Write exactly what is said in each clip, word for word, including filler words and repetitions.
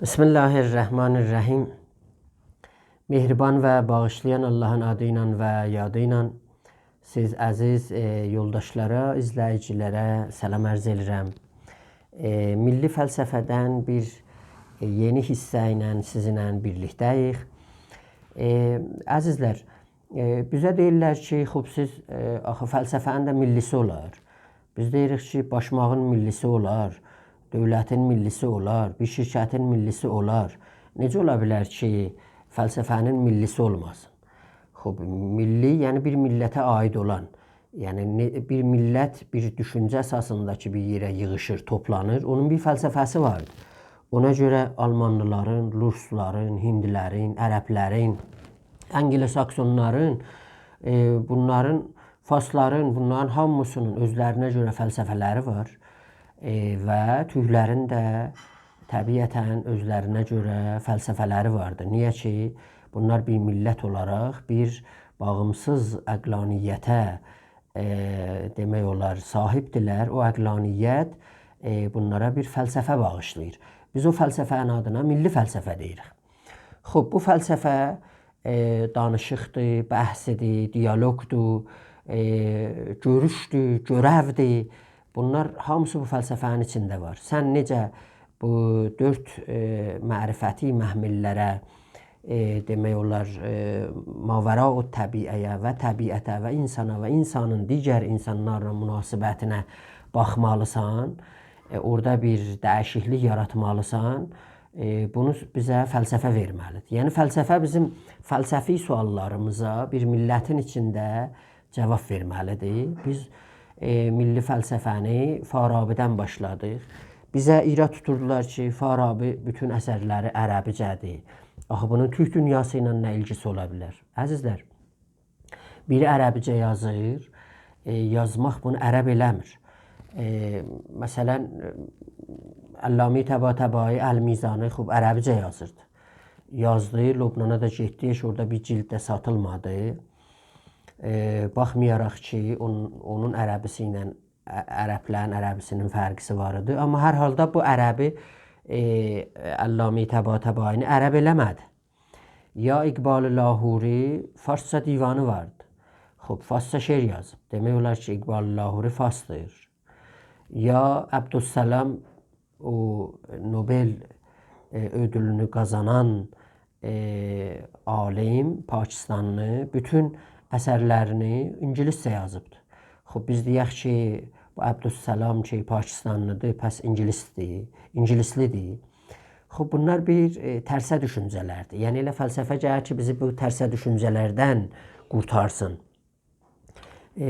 بسم الله الرحمن الرحیم. مهربان و باغیشلایان آللاهین آدی ایله و یادی ایله سیز عزیز، ائ، یولداشلارا، ایزله‌ییجیلره سلام عرض ائدیرم. ائ، میللی فلسفه‌دن بیر، ائ، یئنی حیصه ایله سیزینله بیرلیکده‌ییک. ائ، عزیزلر، ائ، بیزه دئییرلر کی، خوب، سیز، ائ، آخی فلسفه‌نین ده میللیسی اولار. بیز دئییریک کی، باشماغین میللیسی اولار، دؤولتین میللیسی اولار، بیر شرکتین میللیسی اولار. نئجه اولا بیلر کی، فلسفه‌نین میللیسی اولماسین؟ خوب، میللی، یعنی بیر میللته عایید اولان، یعنی نئ-، بیر میللت بیر دوشونجه اساسیندا کی، بیر یئره ییغیشیر، توپلانیر، اونون بیر فلسفه‌سی واردیر. اونا گؤره آلمانلیلارین، روسلارین، هیندلیلرین، عربلرین، آنگلوساکسونلارین، ائ، بونلارین، فارسلارین، بونلارین هامیسینین اؤزلرینه گؤره فلسفه‌لری وار. ائ، و تورکلرین ده طبیعتاً اؤزلرینه گؤره فلسفه‌لری واردیر. نییه کی، بونلار بیر میللت اولاراق بیر باغیمسیز عقلانیته، ائ، دئمک اولار، صاحیبدیرلر. او عقلانیت، ائ، بونلارا بیر فلسفه باغیشلاییر. بیز او فلسفه‌نین آدینا میللی فلسفه دئییریک. خوب، بو فلسفه، ائ، دانیشیقدیر، بحثیدیر، دیالوقدور، ائ، گؤروشدور، گؤرودور. بونلار هامیسی بو فلسفه‌نین ایچینده وار. سن نئجه بو دؤرد، ائ، معرفتی محمللره، ائ، دئمک اولار، ائ، ماوراءالطبیعه‌یه و طبیعته و اینسانا و اینسانین دیگر اینسانلارلا مناسبتینه باخمالیسان، ائ، اورادا بیر دییشیکلیک یاراتمالیسان، ائ، بونو بیزه فلسفه وئرمه‌لیدیر. یعنی فلسفه بیزیم فلسفی سؤاللاریمیزا بیر میللتین ایچینده جاواب وئرمه‌لیدیر. بیز، ائ، میللی فلسفه‌نی فارابی‌دن باشلادیق. بیزه ایراد توتوردولار کی، فارابی بوتون اثرلری عربیجه‌دیر. آخی بونون تورک دونیاسی ایله نه ایلگیسی اولا بیلر؟ عزیزلر، بیری عربیجه یازیر، ائ، یازماق بونو عرب ائله‌میر. ائ، مثلاً، ائ، علامه طباطبایی المیزانی، خوب، عربیجه یازیردی. یازدی، لبنانا دا گئتدی، هئچ اورادا بیر جلد ده ساتیلمادی. ائ، باخمایاراق کی، اون-، اونون عربیسی ایله ع-، عربلرین عربیسینین فرقیسی وار ایدی. آمما هر حالدا بو عربی، ائ، علامه طباطبایی‌نی عرب ائله‌مه‌دی. یا اقبال لاهوری، فارسجا دیوانی واردی. خوب، فارسجا شعر یازیب. دئمک اولار کی، اقبال لاهوری فارسدیر. یا عبدالسلام، او نوبل، ائ، اؤدولونو قازانان، ائ، عالیم، پاکستانلی، بوتون اثرلرینی اینگیلیسجه یازیبدیر. خوب، بیز دئیک کی، بو عبدالسلام کی، پاکستانلیدیر، پس اینگیلیسدیر، اینگیلیسلیدیر. خوب، بونلار بیر، ائ، ترسه دوشونجه‌لردیر. یعنی، ائله فلسفه گلیر کی، بیزی بو ترسه دوشونجه‌لردن قورتارسین. ائ،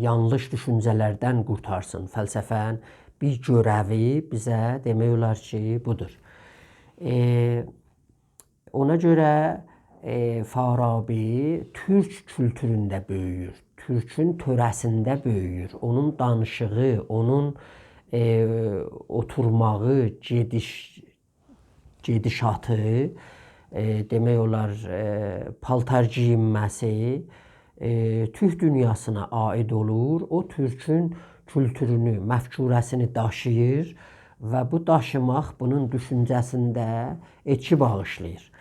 یانلیش دوشونجه‌لردن قورتارسین. فلسفه‌نین بیر گؤره‌وی بیزه دئمک اولار کی، بودور. ائ، اونا گؤره، ائ، فارابی تورک کولتورونده بؤیویور، تورکون تؤره‌سینده بؤیویور. اونون دانیشیغی، اونون، ائ، اوتورماغی، گئدیش-، گئدیشاتی، ائ، دئمک اولار، ائ، پالتار گئیینمه‌سی، ائ، تورک دونیاسینا عایید اولور. او تورکون کولتورونو، مفکوره‌سینی داشیییر و بو داشیماق بونون دوشونجه‌سینده ائتکی باغیشلاییر.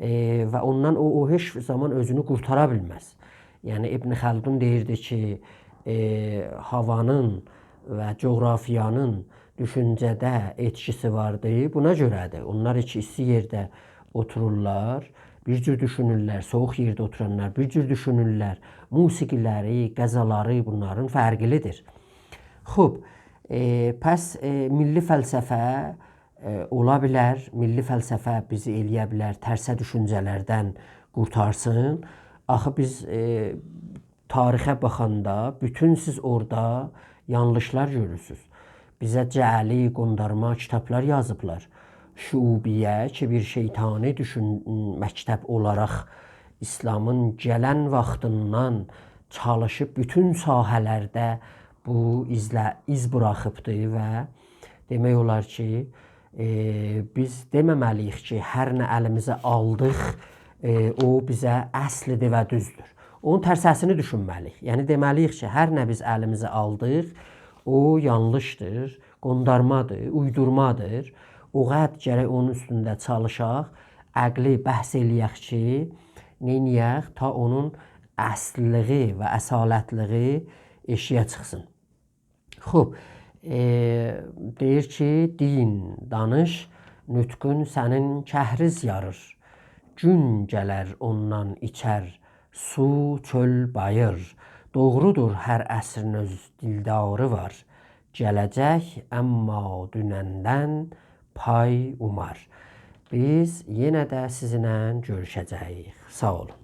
ائ، و اوندان او، او هئچ زامان اؤزونو قورتارا بیلمز. یعنی، ابن خلدون دئییردی کی، ائ، هاوانین و جغرافیانین دوشونجه‌ده ائتکیسی واردی. بونا گؤره‌دیر. اونلار کی، ایستی یئرده اوتورورلار، بیر جور دوشونورلر، سویوق یئرده اوتورانلار بیر جور دوشونورلر. موسیقی‌لری، غذالاری بونلارین فرقلیدیر. خوب، ائ، پس، ائ، میللی فلسفه، ائ، اولا بیلر، میللی فلسفه بیزی ائله‌یه بیلر ترسه دوشونجه‌لردن قورتارسین. آخی بیز، ائ، تاریخه باخاندا بوتون سیز اورادا یانلیشلار گؤرورسونوز. بیزه جعلی، قوندارما کیتابلار یازیبلار. شعوبیه کی، بیر شیطانی دوشون-، مکتب اولاراق ایسلامین گلن واختیندان چالیشیب بوتون ساحه‌لرده بو ایزله-، ایز بوراخیبدی و دئمک اولار کی، ائ، بیز دئمه‌مه‌لی‌ییک کی، هر نه الیمیزه آلدیق، ائ، او بیزه اصلیدیر و دوزدور. اونون ترسه‌سینی دوشونمه‌لی‌ییک. یعنی دئمه‌لی‌ییک کی، هر نه بیز الیمیزه آلدیق، او یانلیشدیر، قوندارمادیر، اویدورمادیر. او قدر گرک اونون اوستونده چالیشاق، عقلی بحث ائله‌یک کی، نئینیه‌ک، تا اونون اصللیگی و اصالتلیگی ائشییه چیخسین. خوب، ائ، دئییر کی، دین دانیش، نطقون سنین کهریز یاریر. گون گلر اوندان ایچر سو، چؤل، باییر. دوغرودور، هر عصرین اؤز دیلداری وار. گله‌جک، اما دونندن پای اومار. بیز یئنه ده سیزینله گؤروشه‌جه‌ییک. ساغ اولون.